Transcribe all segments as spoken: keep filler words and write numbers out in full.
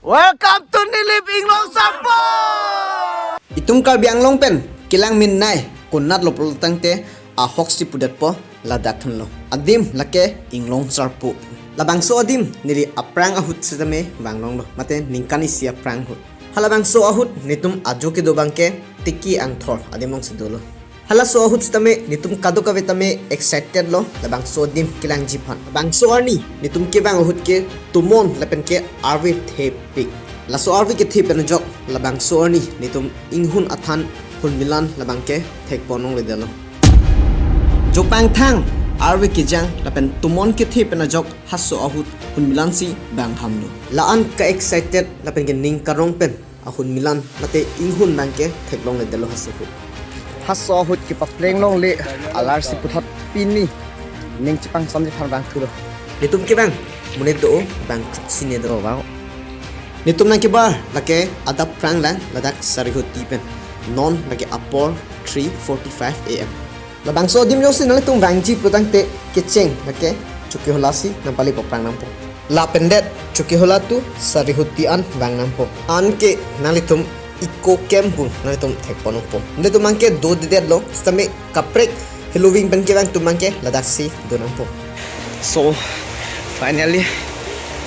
Welcome to Nilip Inglong Sarpo! Itum Karbi Anglong pen kelang min nai konat lo pulo tangte ahok si pudetpo, ladak thanlo. Adim lake Inglong Sarpo. Labangso adim neli aphrang ahut sitame vanglonglo, mate ningkan isi aphrang ahut. Halabangso ahut netum ajo kedo abangke tiki angthor adim alongsi dolo. Halaso ahut sitame netum kadokave tame excited lo labangso adim kelangji aphan. Labangso arni netum kevang ahut ke tomon lapen ke arve thepik. Laso arve kethe pen ajok labangso arni netum inghun athan hunmilan labangke thekpon longledetlo. Jopang thang arve kejang lapen tomon kethe pen ajok halaso ahut hunmilan si vanghamlo. La-an ke-excited lapen ke ning karong pen ahunmilan mate inghun abangke theklongledetlo halaso ahut. Halaso ahut kepapleng longle alar si puthot pini ning chepangsamji aphan vangthulo. Netum kevang monit do, vang throksi ne do. Vang. Netum nangkebar lake adap aphrang lang ladak Sarihuti pen. Non lake apor three forty-five A M. Labangso adim jongsi nanglitum vangji pulo tangte kecheng lake Chokihola si nangpale aphrang nangpo. Lapen det Chokihola to Sarihuti an vang nangpo. Anke nanglitum Eco Camp pu nanglitum thekpon nangpo. Nanglitum abangke dodedetlo, sitame kaprek heloving pen kevang atum abangke ladak si do nangpo. So finally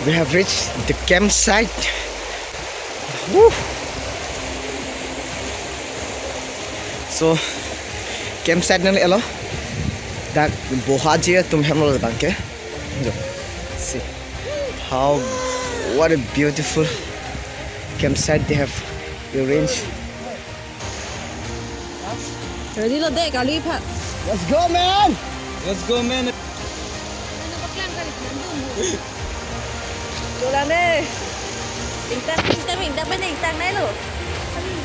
we have reached the campsite. Woo! So campsite nangle-lo. Dak bohaji atum hemlo abangke. Jo. See how, what a beautiful campsite they have arranged. Ready lo de, kali pha. Let's go, man. Let's go, man. Tulang de. Ingtang, ingtang, ingtang, ingtang nai lo.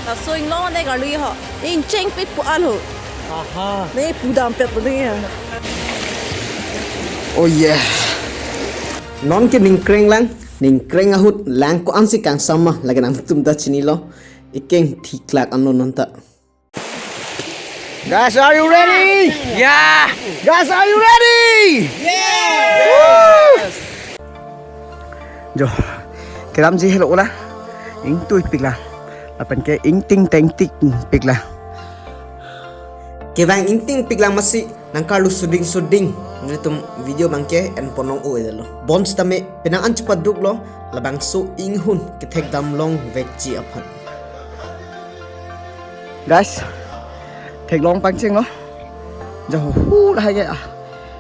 Laso inglong de kali ho. Ingcheng pit pu-an ho. Aha. Ne pudam pet pu ne ya. Oh yeah. Non ke ningkreng lang, ningkreng ahut lang ko-ansi kangsam ma lake nangtum ta chinilo. Ikeng thiklak anlo non ta. Guys, are you ready? Yeah. Guys, are you ready? Yes. Jo, keramji helo la. Ingtuipik lang. Lapen ke ingting tengtik pik lang. Kevang ingtingpik lang masi nangkarlu suding suding. Netum video abangke enpon long-o-edetlo. Bonsitame penang an chepaduklo labangso inghun kethekdam longvekji aphan. Guys, theklong pangcheng lo. Jahu hu lahai ke ah.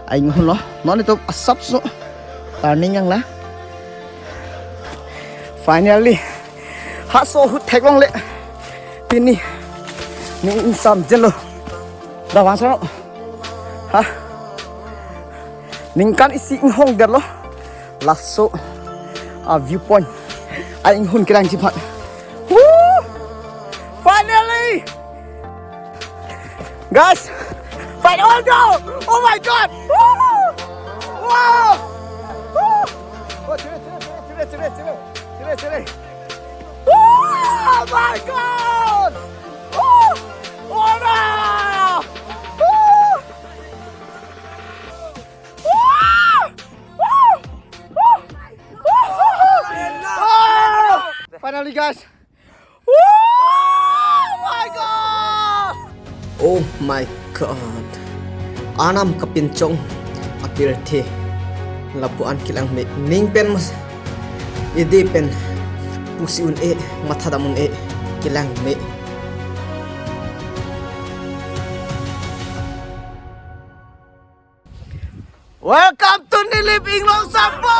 Ainghun lo. Non itum asapso turning yang la. Finally, halaso ahut theklongle. Pini ning ingsamjelo. Dah bang sano. Ha? Ningkan isi inghongdetlo. Laso a viewpoint. Ainghun kelangji aphan. Woo! Finally! Guys, find all go! Oh my God! Woo! Wow! Woo! Oh, chile, chile, chile. Oh my God! Woo! Oh no! Woo! Woo! Woo! Woo! Oh! Finally, guys. Oh my God! Oh my God. Arnam kapinchong apirthe. Lapu-an kelangme. Ning pen mas. Ide pen. Pusi un-e. Matha dam un-e. Kelangme. Welcome to Nilip Inglong Sarpo!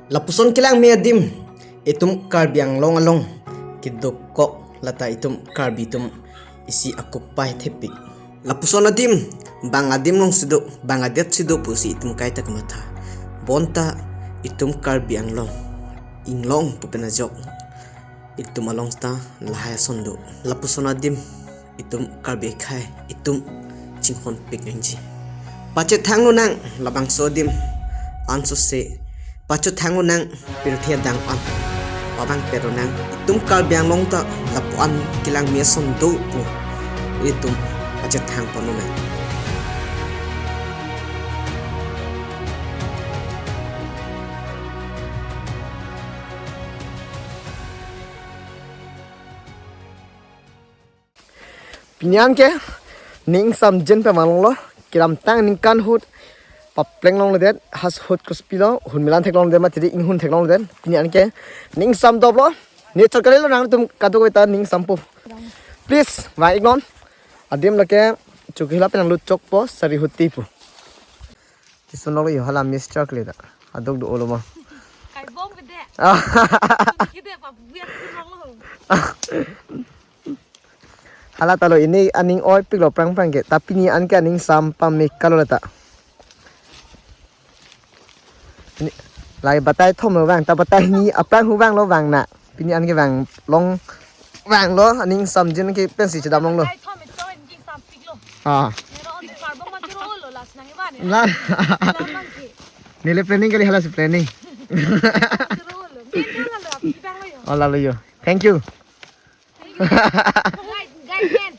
Lapuson kelangme adim, itum Karbi Anglong along kedokok lata itum Karbi atum isi akupai thepik. Lapuson adim, bang adim alongsi do, bang adet si do pusi itum kaita kamatha. Bonta itum Karbi Anglong, Inglong pu pen ajok itum along ta lahai ason do. Lapuson adim itum Karbi akhei itum chinghonpik nangji. Pachethang lonang labangso adim ansose, pachethang lonang pirthe adang an. Pabang pero nang itum Karbi Anglong ta lapu-an kelangme ason do pu itum pachethang pon lonang. Pini anke ning samjin pen vang longlo, kedamtang ningkan ahut papleng longledet, ha ahut kospipi lo, hun melan theklongledet mati di, inghun theklongledet. Pini anke ning samdoplo, ne chot kalilo, nangtum kadokave ta ning sampo. Please, vang-iknon. Adim lake Chokihola pen nanglut chokpo, Sarihuti pu. Kisun longlo yo, hala mistake le ta. Aduk do-olo ma. Kai bom bede. Ah. Kide pa buat kun longlo. Hala ta lo, pini aning oipiklo aphrang aphrang ke. Ta pini anke aning sam pame kalo la ta. Pini lahai batai thom lo vang, ta batai hini aphrang hu vanglo vang na. Pini anke vang long, vanglo, aning samjin ke pensi chedam longlo. Kai thom ito inki sampiklo. Ah. Nero on karbom ma kiro lo las nang iban ya. La. Nang bang ki. Neli planning kali, halasi planning. Kiro lo. Ngen nang lo, api bang lo yo. Oh, lalo yo. Thank you. Thank you. Guide, guide hand.